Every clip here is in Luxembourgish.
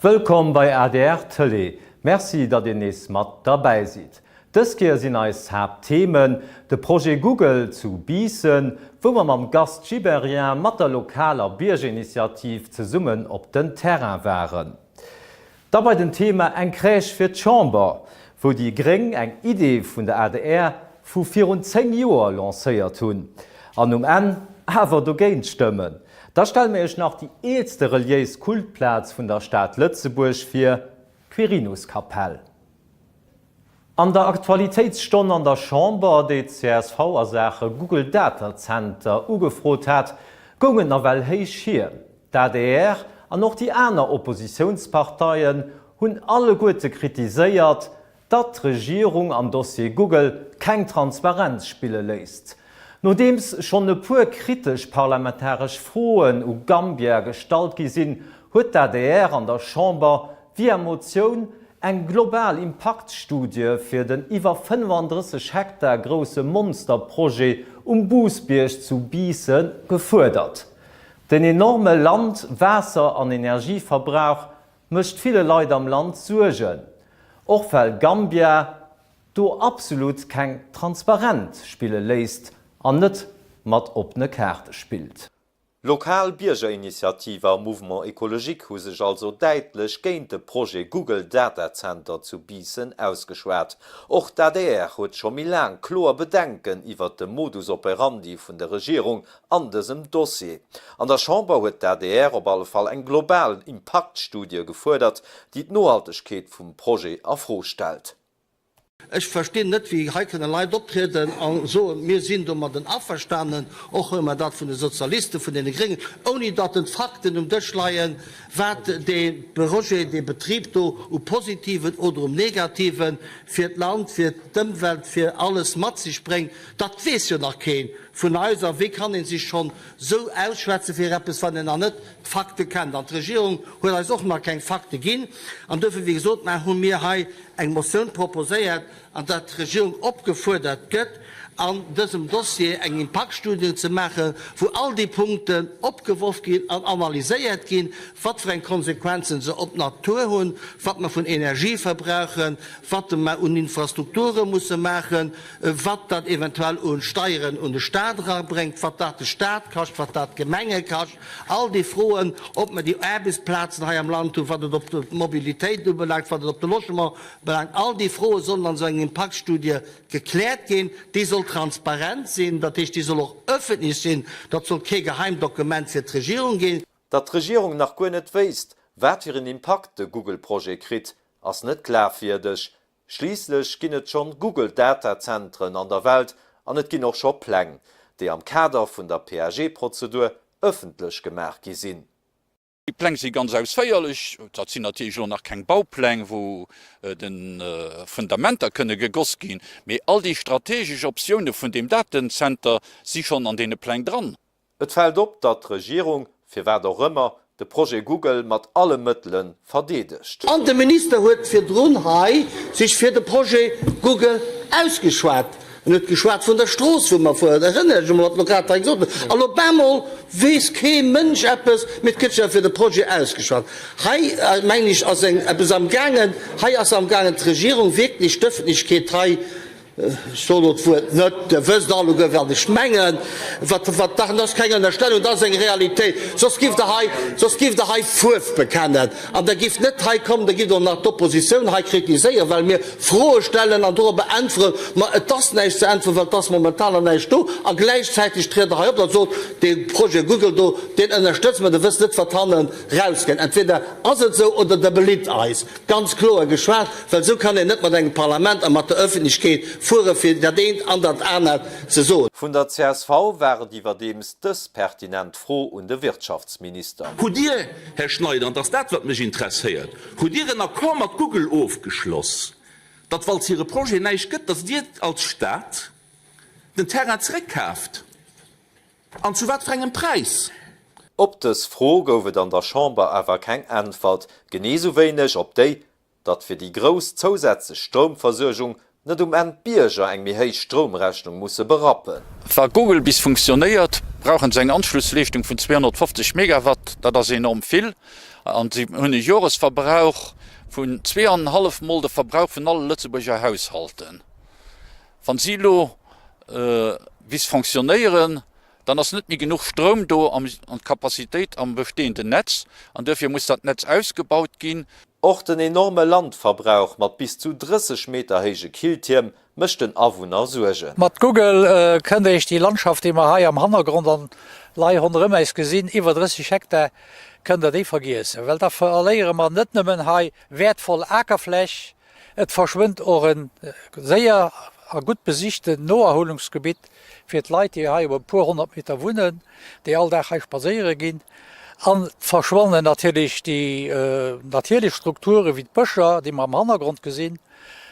Wëllkomm bei adr Tëlee. Merci, datt Dir nees mat derbäi sidd. Dës Kéier sinn eis Haaptthemen, de Projet Google zu Biissen, wou mer mam Gast Gibéryen mat der lokaler Biergerinitiativ zesummen op den Terrain waren. Da bei den Thema Eng Crèche fir d'Chamber, wou déi gréng eng Idee vun der adr vu virun 10 Joer lancéiert hunn an um Enn awer dogéint stëmmen. Da stelle mir iech nach déi eelste reliéis Kultplaz vun der Stad Lëtzebuerg vir, d'Quirinuskapell. An der Aktualitéitsstonn an der Chamber, déi d'CSV a Saache Google Datazenter ugefrot hat, goung et nawell héich hier. D'adr an och déi aner Oppositiounsparteien hunn alleguerte kritiséiert, datt d'Regierung am Dossier Google keng Transparenz spille léisst. Nodeems schonn e puer kritesch parlamentaresch Froen u Gambia gestallt gi sinn, huet d'ADR an der Chamber via Motioun eng global Impaktstudie fir den iwwer 35 Hektar grousse Monsterprojet um Bousbierg zu Biissen gefuerdert. Den enorme Land-, Waasser an Energieverbrauch mécht ville Leit am Land Suergen, och well Gambia do absolut keng Transparent spille léisst an net mat oppene Kaarte spillt. Lokal Biergerinitiative a Mouvement Ecologique hu sech also däitlech géint de Projet Google Datazenter zu Biissen ausgeschwat. Och d'ADR huet scho méi laang kloer Bedenken iwwert de Modus operandi vun der Regierung an dësem Dossier. An der Chamber huet d'ADR op alle Fall eng global Impaktstudie gefuerdert, déi d'Nohaltegkeet vum Projet a Fro stellt. Ech verstinn net, wéi hei kënne Leit optrieden a soen, mir sinn domadden averstanen, och höre mer dat vun de Sozialisten, vun deene Gréngen, ouni datt den d'Fakten um Dësch leien, wat dee Projet, dee Betrib do u Positiven oder um Negativen fir d'Land, fir d'Ëmwelt, fir alles mat sech bréngt. Dat weess jo nach kee vun eis. A wéi kann ee sech schonn esou ausschwätze fir eppes, wann een nach net d'Fakte kennt? An d'Regierung huet eis och nach keng Fakte ginn. An duerfir, wéi gesot, mä hu mir hei eng Motioun proposéiert, an där d'Regierung opgefuerdert gëtt, an dësem Dossier eng Impaktstudie ze maachen, wou all déi Punkten opgeworf ginn an analyséiert ginn, wat fir eng Konsequenzen se op d'Natur hunn, wat mer vun Energie verbrauchen, wat mer un Infrastrukture musse maachen, wat dat eventuell u Steieren un de Stat erabréngt, wat dat de Stat kascht, wat dat d'Gemenge kascht. All déi Froen, ob mer déi Aarbechtsplazen hei am Land hunn, wat et op d'Mobilitéit ubelaangt, wat et op de Logement ubelaangt, all déi Froe sollen an esou enger Impaktstudie gekläert ginn. Déi soll transparent sinn, dat heescht, déi soll och ëffentlech sinn, dat soll kee Geheimdokument fir d'Regierung ginn. Datt d'Regierung nach guer net wéisst, wat fir en Impakt de Google-Projet kritt, ass net glafwierdeg. Schliisslech ginn et schonn Google-Datazentren an der Welt an et ginn och scho Pläng, déi am Kader vun der PAG-Prozedur ëffentlech gemaach gi sinn. Déi Pläng si ganz ausféierlech. Dat sinn natierlech elo nach keng Baupläng, wou de Fundamenter kënne gegoss ginn, mee all déi strategesch Optioune vun deem Datenzenter si schonn an deene Pläng dran. Et fält op, datt d'Regierung, firwat och ëmmer, de Projet Google mat alle Mëttele verdeedegt. An de Minister huet virdrun hei sech fir de Projet Google ausgeschwat. En huet geschwat vun der Strooss, wou mer fueren. Erënnert Iech emol, wat mer grad hei gesot hunn. An op eemol weess kee Mënsch eppes, mee et gëtt sech awer fir de Projet ausgeschwat. Hei, mengen ech, ass eppes amgaangen, hei ass amgaangen d'Regierung wierklech d'Ëffentlechkeet hei, Ech soen elo d'Wuert net, Dir wësst alleguer, wat ech mengen. Wat, wat, dat ass keng Ënnerstellung, dat ass eng Realitéit. Soss giff Der hei, soss giff Der hei Fuerf bekennen an Der gifft net hei kommen, Der gifft och nach d'Oppositioun hei kritiséieren, well mir Froe stellen an dorobber äntweren. Ma et ass näischt ze äntweren, well et ass momentan nach näischt do. A gläichzäiteg triet Der hei op a sot, dee Projet Google do, deen ënnerstëtze mer, Der wësst net, wat hannen rauskënnt. Entweder ass et esou oder Der belitt eis. Ganz kloer geschwat, well esou kann een net mat engem Parlament a mat der Öffentlechkeet fuere fir dat eent an dat anert ze soen. Vun der csv war et iwwerdeems dës pertinent Fro un de Wirtschaftsminister. Hutt Dir, Här Schneider, an et ass dat wat mech interesséiert, hutt Dir en Accord mat Google ofgeschloss, datt falls hire Projet näischt gëtt, datt Dir als Stat den Terrain zeréckkaaft? An zu wat fir engem Präis? Op dës Fro gouf et an der Chamber awer keng Äntwert, genee sou wéineg op déi, datt fir déi grouss zousätzlech Stroumversuergung net um Enn d'Bierger eng méi héich Stroumrechnung musse berappen. Wa Google bis funktionéiert, brauche se eng Anschlussleeschtung vun 250 Megawatt, dat ass enorm vill. An si hunn e Joresverbrauch vun zweeanenhallef Mol de Verbrauch vun alle Lëtzebuerger Haushalten. Wa si elo bis fonctionnéieren, dann ass net méi genuch Stroum do an d'Capacitéit am bestehenden Netz an duerfir muss dat Netz ausgebaut ginn. Och den enorme Landverbrauch mat bis zu 30 Meter héije Killtierm mécht den Awunner Suergen. Mat Google kënnt Iech déi Landschaft, déi mer hei am Hannergrond an lei ronderëm äis gesinn, iwwer 30 Hektar, kënnt Der déi vergiessen, well da verléiere mer net nëmmen hei wäertvoll Akerfläch, Et verschwënnt och e séier a gutt besichten Noerhuelungsgebitt fir d'Leit, déi hei op e puer 100 Meter wunnen, déi all Dag hei spadséiere ginn. An et verschwannen natierlech déi natierlech Strukture wéi d'Bëscher, déi mer am Hannergrond gesinn,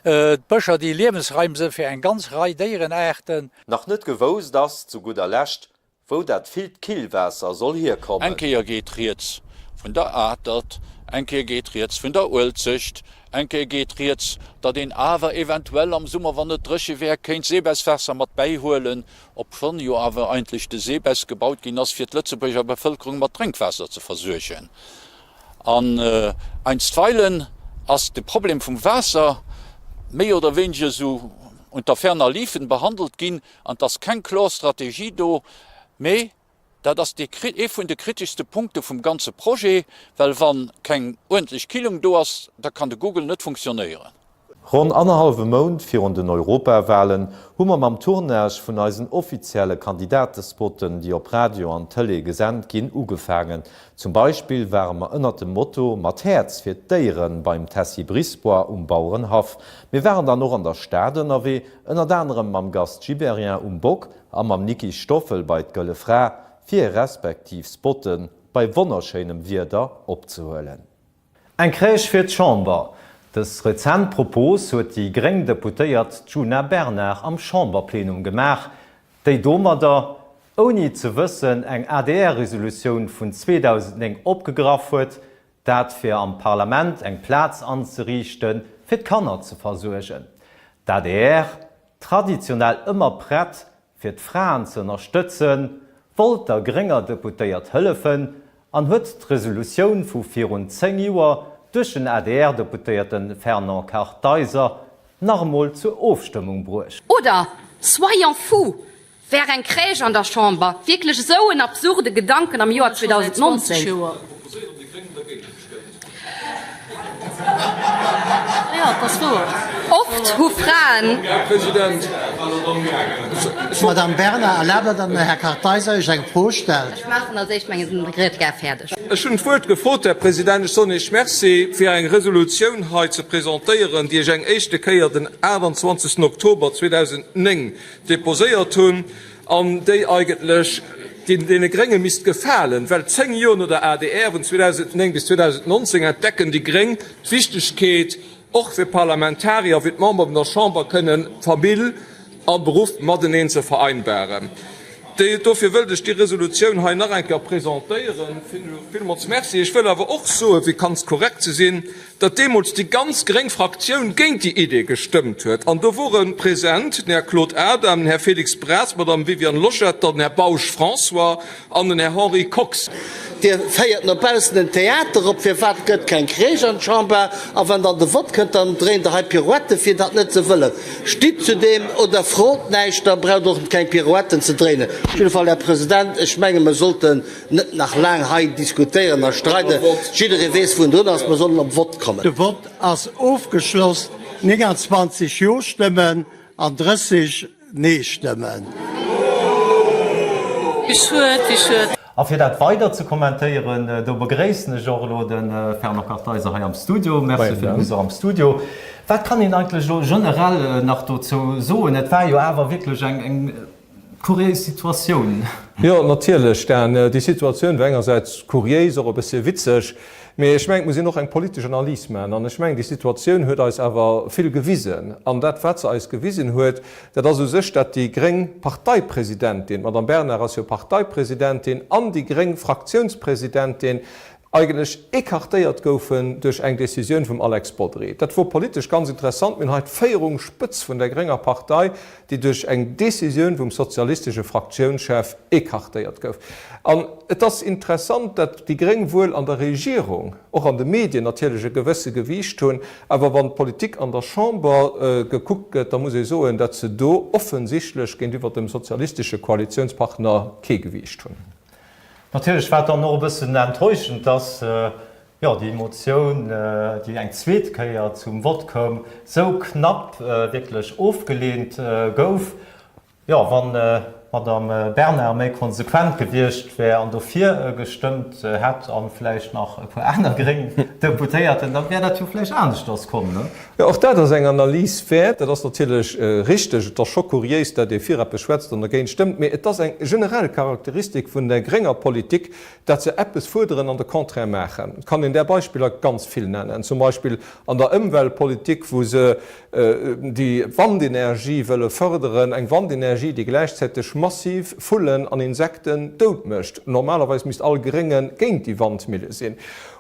d'Bëscher, déi Liewensraim sinn fir eng ganz Rei Déierenaarten. Nach net gewousst ass zu gudder Lescht, Wou dat villt Killwaasser soll hierkommen. Eng Kéier geet rieds vun der Atert, eng Kéier geet rieds vun der Uelzecht, eng Kéier geet rieds, datt een awer eventuell am Summer, wann et dréche wär, kéint Seebesswaasser mat bäihuelen, obschonn jo awer eigentlech de Seebess gebaut ginn ass, fir d'Lëtzebuerger Bevëlkerung mat Drénkwaasser ze versuergen. An einstweilen ass de Problem vum Waasser méi oder wéineger esou unter ferner liefen behandelt ginn, An et ass keng kloer Strategie do, mee dat ass dee ee vun de kritischste Punkte vum ganze Projet, well wa keng uerdentlech Killung do ass, da kann de Google net funktionéieren. Ronn annerhallwe Mount virun den Europawalen hu mer mam Tournage vun eisen offizielle Kandidatespotten, déi op Radio an Tëlee gesent ginn, ugefaangen. Zum Beispill ware mer ënnert dem Motto Mat Häerz fir d'Déieren beim Tessy Brisbois um Bauerenhaff. Mir waren dann och an der Stad ënnerwee, Ënnert anerem mam Gast Gibéryen um Bock a mam Niki Stoffel bei d'Gëlle Fra, fir respektiv Spotte bei wonnerschéinem Wieder opzehuelen. Eng Crèche fir d'Chamber, Dës rezent Propos huet déi gréng Deputéiert Djuna Bernard am Chamberplenum gemaach, déi domadder, ouni et ze wëssen, eng ADR-Resolutioun vun 2009 opgegraff huet, Dat fir am Parlament eng Plaz anzeriichten, fir d'Kanner ze versuergen. D'adr, traditionell ëmmer prett fir d'Fraen ze ënnerstëtzen, wollt der grénger Deputéiert hëllefen an huet d'Resolutioun vu virun 10 Joer duerch den ADR-Deputéierte Fernand Kartheiser nach emol zur Ofstëmmung bruecht. Oder soyons fous, Wär eng Crèche an der Chamber wierklech esou en absurde Gedanken am Joer 2019? Oft hu Fraen. Madame Bernard, erlaabt Der, datt den Här Kartheiser Iech eng Fro stellt? Ech maachen als éischt meng Ried gär fäerdeg. Ech hunn d'Wuert gefrot, Här President, ech soen Iech Merci, fir eng Resolutioun hei ze presentéieren, déi ech eng éischte Kéier den 28. Oktober 2009 deposéiert hunn an déi eigentlech deene Grénge misst gefalen, well 10 Joer no der adr, vun 2009 bis 2019, entdecken déi Gréng d'Wichtegkeet och fir Parlamentarier, fir d'Member vun der Chamber kënnen Famill a Beruff mateneen ze vereinbaren. Dofir wëllt ech déi Resolutioun hei nach eng Kéier presentéieren. Villmools Merci. Ech wëll awer och soen, fir ganz korrekt ze sinn, datt deemools déi ganz gréng Fraktioun géint déi Idee gestëmmt huet. An do wore present den Här Claude Adam, den Här Félix Braz, d'Madame Viviane Loschetter, den Här Bausch François an den Här Henri Kox. Dir féiert no baussen en Theater op, firwat gëtt keng Crèche an d'Chamber? A wann dann de Vott kënnt, dann dréint Der hei Pirouette fir dat net ze wëllen. Stitt zu deem oder frot näischt, da braucht Der och keng Pirouetten ze dréinen. Op jidde Fall, Här President, ech menge mer sollten net nach laang hei diskutéieren a streiden. Jidderee weess, wou en drun ass. Mer sollen op Vott kommen. De Vott ass ofgeschloss, 29 Jo-Stëmmen an 30 Nee-Stëmmen. Wéi schued, wéi schued. A fir dat weider ze kommentéieren, do begréissen ech och elo de Fernand Kartheiser hei am Studio. Merci fir de Besuch am Studio. Wat kann een eigentlech elo generell nach dozou soen? Et war jo awer wierklech eng kuriéis Situatioun. Jo, natierlech, Dan. Déi Situatioun war engersäits kuriéis, och e bëssche witzeg, mee ech mengen, et muss een och eng politesch Analys maachen. An ech mengen, déi Situatioun huet eis awer vill gewisen. An dat, wat se eis gewisen huet, dat ass u sech, dat déi gréng Parteipresidentin, d'Madame Bernard ass jo Parteipresidentin, an déi gréng Fraktiounspresidentin. Eigentlech écartéiert goufen duerch eng Décisioun vum Alex Bodry. Dat wor politesch ganz interessant. Mir hunn hei d'Féierungsspëtz vun der grénger Partei, déi duerch eng Décisioun vum sozialistesche Fraktiounschef écartéiert gouf. An et ass interessant, datt déi Gréng wuel an der Regierung, och an de Medien natierlech e gewësse Gewiicht hunn, awer wann d'Politik an der Chamber gekuckt gëtt, da muss ee soen, datt se do offensichtlech géintiwwer dem sozialistesche Koalitiounspartner kee Gewiicht hunn. Natierlech war et dann och e bëssen enttäuschend, dass, jo, déi Motioun, déi eng zweet Kéier zum Vott koum, sou knapp wierklech ofgeleent gouf. Jo, wann d'Madame Bernard méi konsequent gewiescht wär an dofir gestëmmt hätt, a vläicht nach e puer aner gréng Deputéierten, da wär dat jo vläicht aneschters komm, ne? Jo, och dat ass eng Analys wäert. Dat ass natierlech richteg. Et ass scho kuriéis, dat ee fir eppes schwätzt an dergéint stëmmt. Mee et ass eng generell Charakteristik vun der grénger Politik, dat se eppes fuerderen an de Contraire maachen. Et kann een där Beispiller ganz vill nennen. Zum Beispill an der Ëmweltpolitik, wou se déi Wandenergie wëlle fërderen, eng Wandenergie, déi gläichzäiteg massiv Vullen an Insekten dout mécht. Normalerweis misst all Grénge géint déi Wandmille sinn.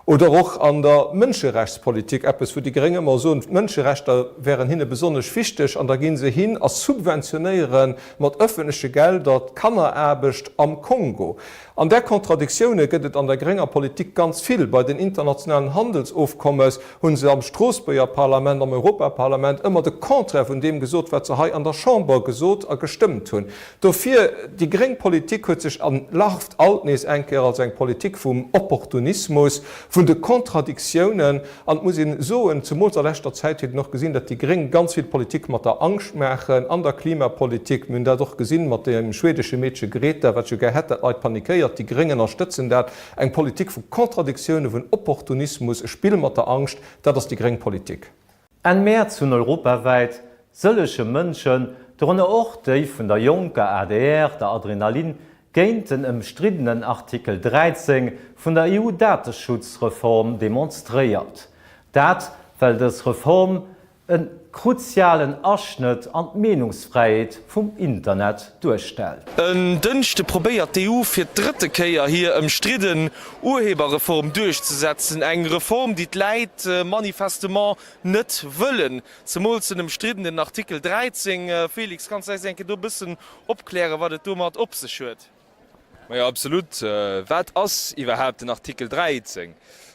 Oder och an der Mënscherechtspolitik, eppes wou déi Gréng ëmmer soen, d'Mënscherechter wären hinne besonnesch wichteg, an da gi se hin a subventionéiere mat ëffentleche Gelder d'Kanneraarbecht am Kongo. An där Kontradiktioune gëtt et an der grénger Politik ganz vill. Bei den internationalen Handelsofkommes hu se am Stroossbuerger Parlament, am Europaparlament ëmmer de Contraire vun deem gesot, wat se hei an der Chamber gesot a gestëmmt hunn. Dofir, déi gréng Politik huet sech entlarvt, alt nees eng Kéier als eng Politik vum Opportunismus, vun de Kontradiktiounen. An et muss een soen, zemools a leschter Zäit huet een och gesinn, datt déi Gréng ganz vill Politik mat der Angscht maachen an der Klimapolitik. Mir hunn dat och gesinn mat deem schwedesche Meedche Greta, wat jo gär hätt, dat d'Leit panikéiert. Déi Gréng ënnerstëtzen dat. Eng Politik vu Kontradiktiounen, vun Opportunismus, e Spill mat der Angscht, dat ass déi gréng Politik. Enn Mäerz hunn europawäit sëllege Mënschen, dorënner och déi vun der jonker adr, der Adrenalin, géint den ëmstriddenen Artikel 13 vun der EU-Dateschutzreform demonstréiert. Dat, well dës Reform e kruzialen Aschnëtt an d'Meenungsfräiheet vum Internet duerstellt. En Dënschde probéiert d'EU fir d'drëtte Kéier hir ëmstridden Urheberreform duerchzesetzen. Eng Reform, déi d'Läit manifestement net wëllen. Zemools den ëmstriddenen Artikel 13. Félix, kanns de eis eng Kéier do e bëssen opklären, wat et domat op sech huet? Majo, absolut. Wat ass iwwerhaapt den Artikel 13?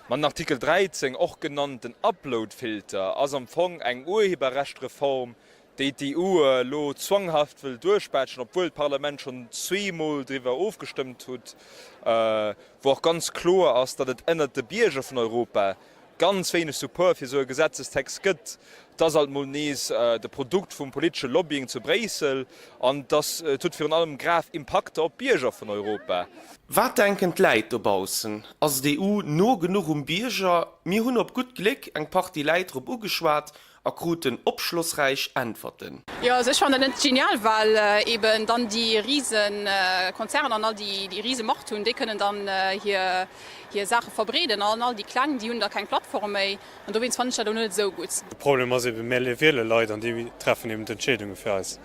Ma den Artikel 13, och genannt den Uploadfilter, ass am Fong eng Urheberrechtreform, déi d'EU elo zwanghaft wëll duerchpeitschen, obwuel d'Parlament schonn zweemol driwwer ofgestëmmt hutt, wou och ganz kloer ass, datt et ënnert de Bierger vun Europa ganz wéineg Support fir esou e Gesetzestext gëtt. Et ass alt mol nees de Produkt vum politesche Lobbying zu Bréissel an et ass, et huet virun allem grav Impakter op d'Bierger vun Europa. Wat denken d'Läit dobaussen? Ass d'EU no genuch um Bierger? Mir hunn op gutt Gléck eng Partie Läit drop ugeschwat a kruten opschlossräich Äntwerten. Jo, also ech fannen dat net genial, well eben dann déi riesen Konzerner an all déi déi riese Macht hunn, déi kënnen dann hir hir Saache verbreeden an all déi kleng, déi hunn da keng Plattform méi an dowéinst fannen ech dat elo net esou gutt. De Problem ass eben, mir wiele Leit an déi treffen eben d'Entscheedunge fir eis.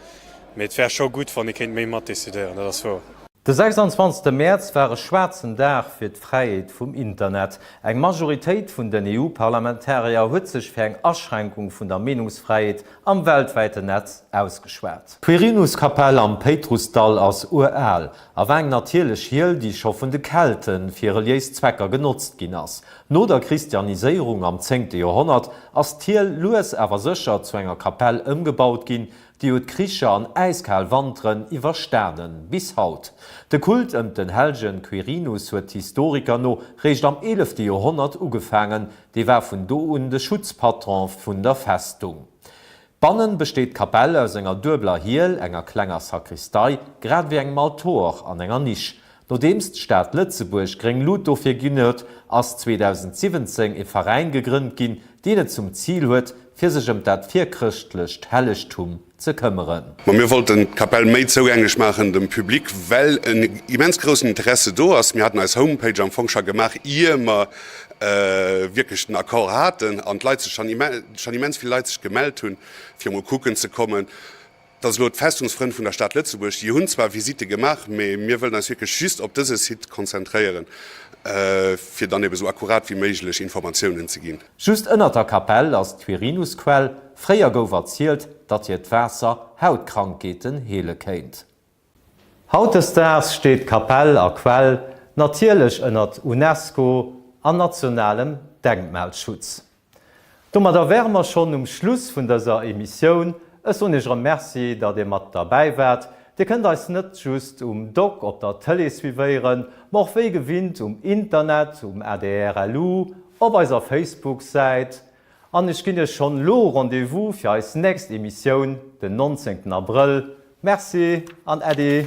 Mee et wär scho gutt, wann ee kéint méi matdecidéieren, dat ass wouer. De 26 Mäerz war e schwaarzen Dag fir d'Fräiheet vum Internet. Eng Majoritéit vun den EU-Parlamentarier huet sech fir eng Aschränkung vun der Meenungsfräiheet am weltwäiten Netz ausgeschwat. D'Quirinuskapell am Péitrussdall ass ural a war eng natierlech Hiel, déi scho vun de Kelte fir reliéis Zwecker genotzt ginn ass. No der Christianiséierung am zéngte Joerhonnert ass d'Hiel lues awer sécher zu enger Kapell ëmgebaut ginn, Déi huet Kricher an äiskal Wanteren iwwerstanen, bis haut. De Kult ëm den hellgen Quirinus huet Historiker no réischt am eelefte Joerhonnert ugefaangen, dee war vun do un de Schutzpatron vun der Festung. Bannen besteet d'Kapell aus enger duebeler Hiel, enger klenger Sakristei, grad ewéi engem Altor an enger Nisch. Nodeems d'Stad Lëtzebuerg gréng Lut dofir ginn huet, ass 2017 e Veräin gegrënnt ginn, deen et zum Zil huet, fir sech ëm dat virchrëschtlecht Hellegtum ze këmmeren. Ma mir wollten d'Kapell méi zougänglech maachen dem Public, well en immens groussen Interesse do ass. Mir haten eis Homepage am Fong scho gemaach, ier mer wierklech den Accord haten an d'Leit sech schonn immens vill Leit sech gemellt hunn, fir emol kucken ze kommen. Et ass elo d'Festungsfrënn vun der Stad Lëtzebuerg, déi hunn zwar Visitte gemaach, mee mir wëllen eis wierklech just op dëse Site konzentréieren. fir dann ebe sou akkurat wéi méiglech Informatiounen ze ginn. Just ënnert der Kapell ass d'Quirinusquell. Fréier gouf erzielt, datt hiert Waasser Hautkrankheeten heele kéint. Hautdesdaags steet d'Kapell a Quell natierlech ënnert UNESCO an nationalem Denkmalschutz. Domadder wäre mer schonn um Schluss vun dëser Emissioun. Ech soen Iech erëm Merci, datt Dir mat derbäi waart. Dir kënnt eis net just um Dock op der Tëlee suivéieren, ma och wéi gewinnt um Internet, um ADR-LU, op eiser Facebook-Säit. An ech ginn Iech schonn elo Rendez-vous fir eis nächst Emissioun den 19 Abrëll. Merci an Äddi!